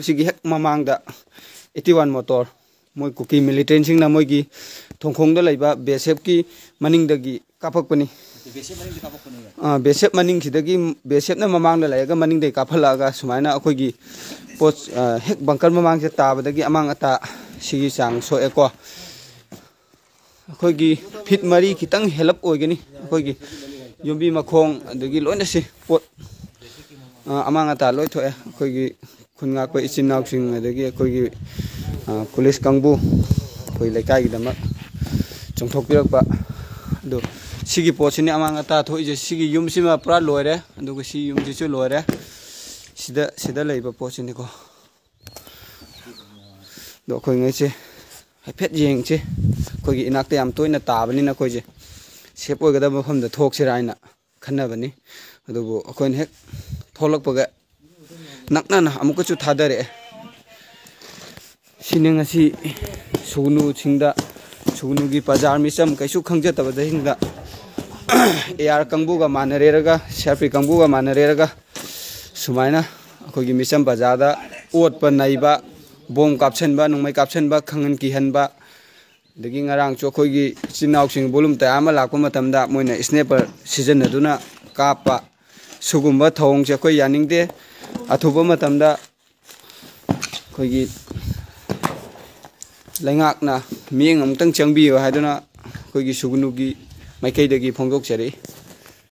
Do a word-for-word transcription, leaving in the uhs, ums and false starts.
ꯁꯤꯒꯤ ꯍꯦꯛ ꯃꯃꯥꯡꯗ ꯑꯩꯠꯇꯤ ꯋꯥꯟ ꯃꯣꯇꯣꯔ, ꯃꯣꯏ ꯀꯨꯀꯤ ꯃꯤꯂꯤꯇꯦꯟꯁꯤꯡꯅ ꯃꯣꯏꯒꯤ ꯊꯣꯡꯈꯣꯡꯗ ꯂꯩꯕ ꯕꯤ ꯑꯦꯁ ꯑꯦꯐꯀꯤ ꯃꯅꯤꯡꯗꯒꯤ ꯀꯥꯞꯄꯛꯄꯅꯤ꯫ ꯕꯤ ꯑꯦꯁ ꯑꯦꯐ ꯃꯅꯤꯡꯗ ꯀꯥꯞꯄꯛꯄꯅꯦꯕ꯫ ꯑꯥ, ꯕꯤ ꯑꯦꯁ ꯑꯦꯐ ꯃꯅꯤꯡꯁꯤꯗꯒꯤ, ꯕꯤ ꯑꯦꯁ ꯑꯦꯐꯅ ꯃꯃꯥꯡꯗ ꯂꯩꯔꯒ ꯃꯅꯤꯡꯗꯒꯤ ꯀꯥꯞꯍꯜꯂꯛꯑꯒ ꯁꯨꯃꯥꯏꯅ ꯑꯩꯈꯣꯏꯒꯤ ꯄꯣꯠ, ꯑꯥ, ꯍꯦꯛ ꯕꯪꯀꯔ ꯃꯃꯥꯡꯁꯦ ꯇꯥꯕꯗꯒꯤ ꯑꯃꯥꯡ ꯑꯇꯥ ꯁꯤꯒꯤ ꯆꯥꯡ ꯁꯣꯛꯑꯦꯀꯣ꯫ ꯑꯩꯈꯣꯏꯒꯤ ꯐꯤꯠ ꯃꯔꯤ ꯈꯤꯇꯪ ꯍꯦꯜꯂꯞ ꯑꯣꯏꯒꯅꯤ꯫ ꯑꯩꯈꯣꯏꯒꯤ ꯌꯨꯝꯕꯤ ꯃꯈꯣꯡ ꯑꯗꯒꯤ ꯂꯣꯏꯅ ꯁꯤ ꯄꯣꯠ, ꯑ, ꯑꯃꯥꯡ ꯑꯇꯥ ꯂꯣꯏ ꯊꯣꯛꯑꯦ꯫ ꯑꯩꯈꯣꯏꯒꯤ ꯈꯨꯟ ꯉꯥꯛꯄ ꯏꯆꯤꯟ ꯏꯅꯥꯎꯁꯤꯡ ꯑꯗꯒꯤ ꯑꯩꯈꯣꯏꯒꯤ, ꯑ, ꯄꯨꯂꯤꯁ ꯀꯥꯡꯕꯨ ꯑꯩꯈꯣꯏ ꯂꯩꯀꯥꯏꯒꯤꯗꯃꯛ ꯆꯣꯡꯊꯣꯛꯄꯤꯔꯛꯄ꯫ ꯑꯗꯣ ꯁꯤꯒꯤ ꯄꯣꯠꯁꯤꯅꯤ ꯑꯃꯥꯡ ꯑꯇꯥ ꯊꯣꯛꯏꯁꯦ꯫ ꯁꯤꯒꯤ ꯌꯨꯝꯁꯤꯃ ꯄꯨꯔꯥ ꯂꯣꯏꯔꯦ, ꯑꯗꯨꯒ ꯁꯤ ꯌꯨꯝꯁꯤꯁꯨ ꯂꯣꯏꯔꯦ꯫ ꯁꯤꯗ, ꯁꯤꯗ ꯂꯩꯕ ꯄꯣꯠꯁꯤꯅꯤꯀꯣ꯫ ꯑꯗꯣ ꯑꯩꯈꯣꯏꯉꯩꯁꯦ ꯍꯥꯏꯐꯦꯠ ꯌꯦꯡꯁꯤ꯫ ꯑꯩꯈꯣꯏꯒꯤ ꯏꯅꯥꯛꯇ ꯌꯥꯝ ꯇꯣꯏꯅ ꯇꯥꯕꯅꯤꯅ ꯑꯩꯈꯣꯏꯁꯦ ꯁꯦꯞ ꯑꯣꯏꯒꯗꯕ ꯃꯐꯝꯗ ꯊꯣꯛꯁꯤꯔꯥ ꯍꯥꯏꯅ ꯈꯟꯅꯕꯅꯤ꯫ ꯑꯗꯨꯕꯨ ꯑꯩꯈꯣꯏꯅ ꯍꯦꯛ ꯊꯣꯛꯂꯛꯄꯒ ꯅꯛꯅꯅ ꯑꯃꯨꯛꯀꯁꯨ ꯊꯥꯗꯔꯛꯑꯦ꯫ ꯁꯤꯅꯤ ꯉꯁꯤ ꯁꯨꯒꯅꯨꯁꯤꯡꯗ, ꯁꯨꯒꯅꯨꯒꯤ ꯄ꯭ꯔꯖꯥ ꯃꯤꯆꯝ ꯀꯩꯁꯨ ꯈꯪꯖꯗꯕꯁꯤꯡꯗ A R ꯀꯥꯡꯕꯨꯒ ꯃꯥꯟꯅꯔꯦꯔꯒ, C R P ꯀꯥꯡꯕꯨꯒ ꯃꯥꯟꯅꯔꯦꯔꯒ ꯁꯨꯃꯥꯏꯅ ꯑꯩꯈꯣꯏꯒꯤ ꯃꯤꯆꯝ ꯄ꯭ꯔꯖꯥꯗ ꯑꯣꯠꯄ ꯅꯩꯕ, ꯕꯣꯝ ꯀꯥꯞꯁꯤꯟꯕ, ꯅꯣꯡꯃꯩ ꯀꯥꯞꯁꯤꯟꯕ, ꯈꯪꯍꯟ ꯀꯤꯍꯟꯕ, ꯑꯗꯒꯤ ꯉꯔꯥꯡꯁꯨ ꯑꯩꯈꯣꯏꯒꯤ ꯏꯆꯤꯟ ꯏꯅꯥꯎꯁꯤꯡ ꯕꯣꯂꯨꯝ ꯇꯌꯥꯔ ꯑꯃ ꯂꯥꯛꯄ ꯃꯇꯝꯗ ꯃꯣꯏꯅ ꯏꯁꯅꯦꯄꯔ ꯁꯤꯖꯤꯟꯅꯗꯨꯅ ꯀꯥꯞꯄ, ꯁꯤꯒꯨꯝꯕ ꯊꯧꯑꯣꯡꯁꯦ ꯑꯩꯈꯣꯏ ꯌꯥꯅꯤꯡꯗꯦ꯫ ꯑꯊꯨꯕ ꯃꯇꯝꯗ ꯑꯩꯈꯣꯏꯒꯤ ꯂꯩꯉꯥꯛꯅ ꯃꯤꯠꯌꯦꯡ ꯑꯃꯨꯛꯇꯪ ꯆꯪꯕꯤꯌꯨ ꯍꯥꯏꯗꯨꯅ ꯑꯩꯈꯣꯏꯒꯤ ꯁꯨꯒꯅꯨꯒꯤ ꯃꯥꯏꯀꯩꯗꯒꯤ ꯐꯣꯡꯗꯣꯛꯆꯔꯤ꯫